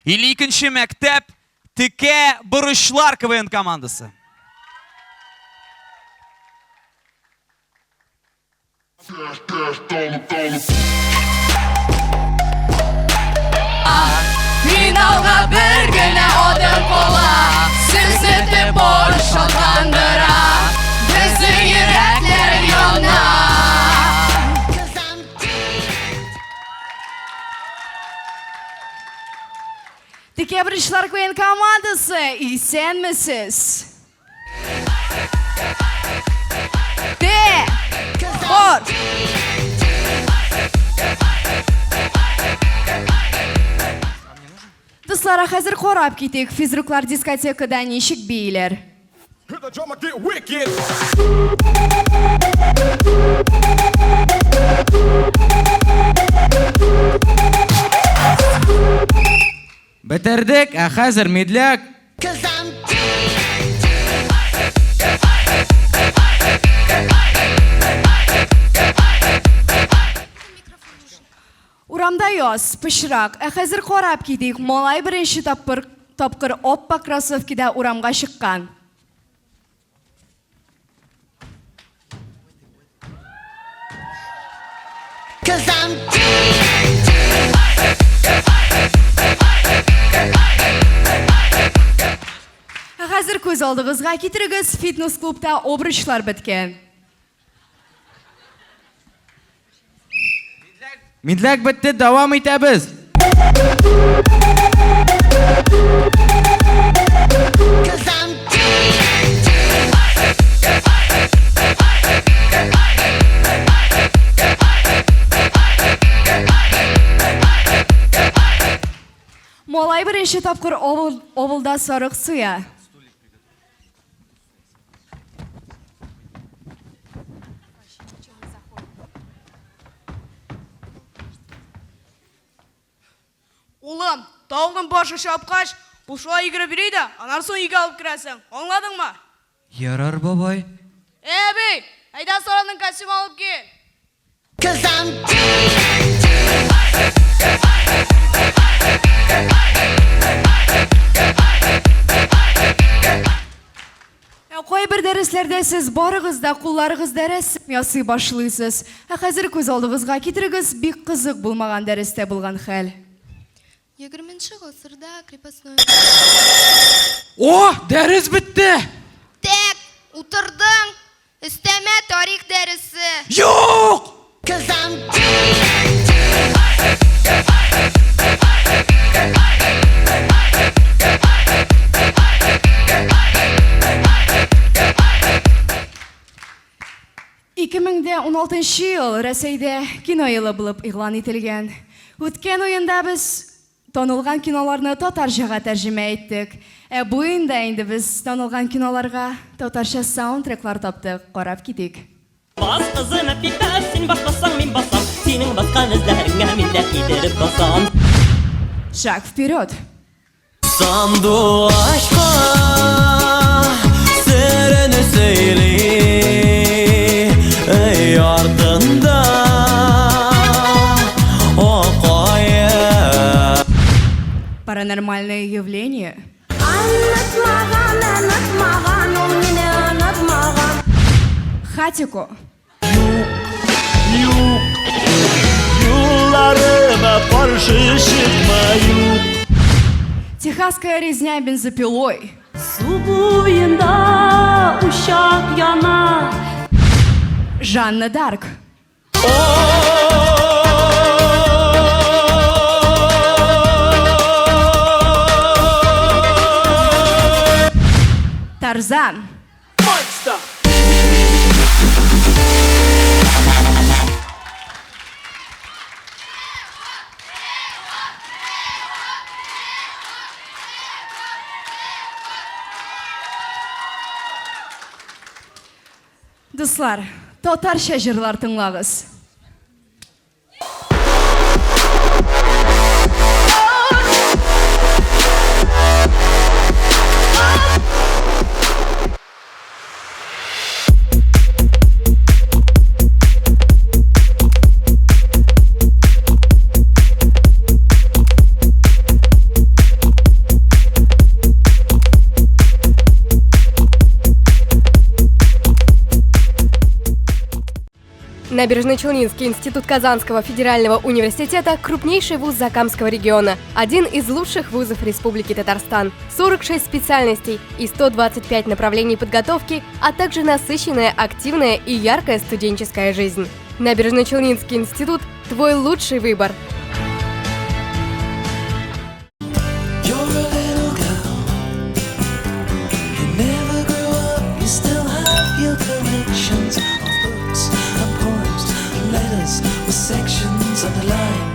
52 нче мәктәп Текә борычлар КВН командасы. Финалга бер генә адым кала, Сүзете борыч шатландыра, Безнең йөрәкләр яна. Текә борычлар КВН командасы, исәнмесез! Т. Бор. Дуслар, ә хәзер карап китик, физруклар дискотекада ничек бииләр. Бетердек, ә хәзер медляк. Урамда яз, пычрак. Ә хәзер карап китик, малай беренче тапкыр тапкыр аппак кроссовкида урамга чыккан. Ә хәзер күз алдыгызга китерегез, фитнес-клубта обручлар беткән. Медляк бетте, дәвам итәбез. Малай беренче тапкыр авыл, авылда сарык суя. Улым, тавыкның башы чапкач, ул шулай йөгереп йөри дә, аннан соң өйгә алып керәсең. Аңладыңмы? Ярар, бабай. Әби, әйдә Сараның костюмын алып кил. Ә кайбер дәресләрдә сез барыгыз да кулларыгызда рәсем ясый башлыйсыз. Ә хәзер күз алдыгызга китерегез, бик кызык булмаган дәрестә булган хәл. Егерменче гасырда крепостной. О, дәрес бетте! Тәк, утырдың! Өстәмә тарих дәресе. Юк! 2016 ел Рәсәйдә кино елы булып игълан ителгән. Үткән уенда без танылган киноларны татарчага тәрҗемә иттек. Ә бу уенда инде без танылган киноларга татарча саундтреклар таптык. Карап китик. Бас кызым әпипә, син басмасаң мин басам. Синең баскан эзләреңә мин дә китереп басам. Шаг вперед! Сандугачка серен сөйли, өй артында акаен. Паранормальное явление. Онытмаган, онытмаган, ул мине онытмаган. Хатико. Юк, юлларыма каршы чыкма, юк. Техасская резня бензопилой. Су буенда учак яна. Жанна Дарк. Тарзан. Дуслар, татарча җырлар тыңлагыз. Набережно-Челнинский институт Казанского федерального университета – крупнейший вуз Закамского региона, один из лучших вузов Республики Татарстан. 46 специальностей и 125 направлений подготовки, а также насыщенная, активная и яркая студенческая жизнь. Набережно-Челнинский институт – твой лучший выбор.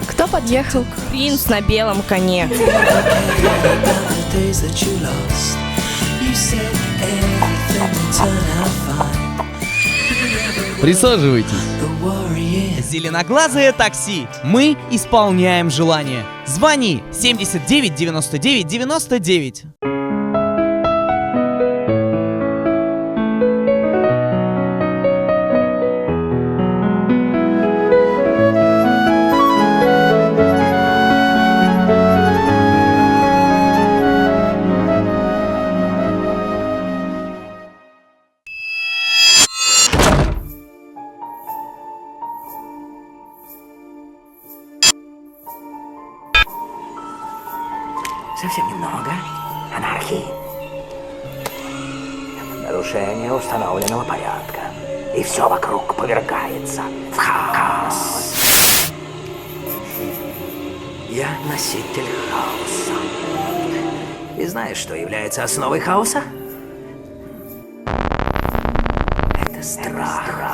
Кто подъехал? Принц на белом коне. Присаживайтесь. Зеленоглазое такси. Мы исполняем желание. Звони 79 99 99. Совсем немного анархии. Нарушение установленного порядка. И все вокруг повергается в хаос. Я носитель хаоса. И знаешь, что является основой хаоса? Это страх.